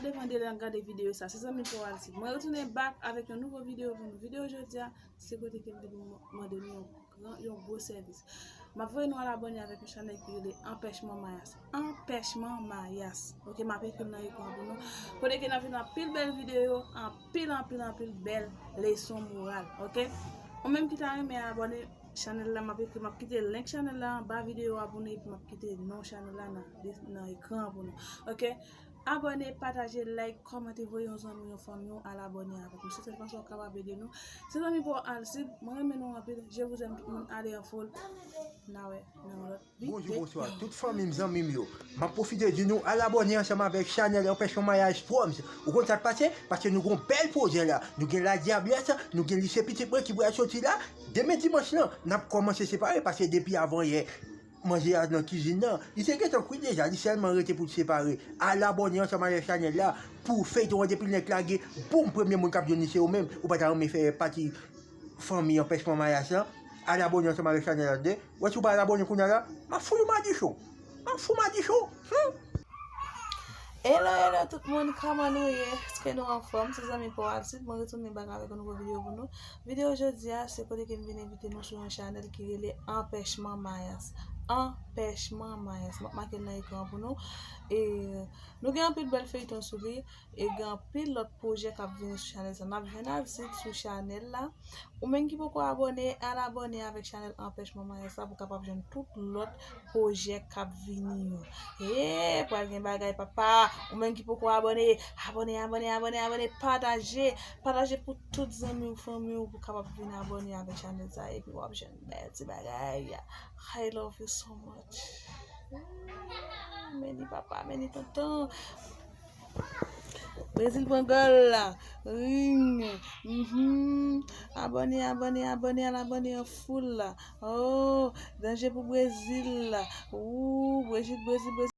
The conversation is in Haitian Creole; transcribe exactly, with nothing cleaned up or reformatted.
Devan de lè n gade videyo sa, se zanmi pa w Alcide. Mwen retounen back avèk yon nouvo videyo pou nou. Videyo jodi a, se kote ke m te pou mande nou yon gran, yon gwo sèvis. M ap voye nou al abòne avèk yon chanèl ki rele Anpèchman Mayas. Anpèchman Mayas. Ok, m ap ekri l nan ekran pou nou. Kote ke n ap jwenn anpil bèl videyo, anpil, anpil, anpil bèl leson moral. Ok? Ou menm ki ta renmen abòne chanèl la, m ap ekri, m ap kite link chanèl la anba videyo a pou nou, epi m ap kite non chanèl la nan, nan ekran an pou nou. Ok? Abòne, pataje, like, kòmante, voye yon zanmi, yon fanmi w al abòne avèk nou. Se sèl fason w kapab ede nou. Se zanmi pa w Alcide, mwen renmen nou anpil. Je vous aime tout moun, ale an fol. N a wè nan yon lòt videyo. Bonjou, bonswa, tout fanmi m, zanmi m yo. M ap pwofite di nou al abòne ansanm avèk chanèl Anpèchman Mayas Proms. Ou konn sa k pase? Paske nou gon bèl pwojè la. Nou gen La Diablesse, nou gen Lise Pitit Mwen ki pral soti la. Demen dimanch lan, n ap kòmanse separe, paske depi avan yè, manje a nan kizin nan. Li te gentan kwit deja, li sèlman rete pou l separe. Al abòne ansanm avèk chanèl la pou feyton an depi l nèk lage. Boum, premye moun k ap jwenn li se ou menm. Ou pa ta renmen fè pati fanmi Anpèchman Mayas lan? Al abòne ansanm avèk chanèl la, tande. Wè, si w pa al abòne kounye a la, m ap fout ou madichon. M ap fout madichon. Hmm. Hello, hello tout moun, kòman nou ye? Èske nou anfòm? Se zanmi pa w Alcide, mwen retounen back avèk yon nouvo videyo pou nou. Videyo jodi a, se kote ke m vin envite nou sou yon chanèl ki rele Anpèchman Mayas. Anpèchman Mayas. M ap make l nan ekran pou nou. E nou gen anpil bèl feyton sou li. E gen anpil lòt pwojè k ap vini sou chanèl sa. N ap jwenn Alcide sou chanèl la. Ou menm ki poko abòne, al abòne avèk chanèl Anpèchman Mayas la pou w kapab jwenn tout lòt pwojè k ap vini yo. E, pral gen bagay, papa. Ou menm ki poko abòne, abòne, abòne, abòne, abòne, pataje. Pataje pou tout zanmi w, fanmi w, pou kapab vin abòne avèk chanèl sa. Epi w ap jwenn bèl ti bagay. I love you so much. Meni papa, meni tonton. Brezil pran gòl la. Ring. Mhm. Abòne, abòne, abòne, al abòne an foul la. Oh, danje pou Brezil la. Ooh, Brezil, Brezil, Brezil.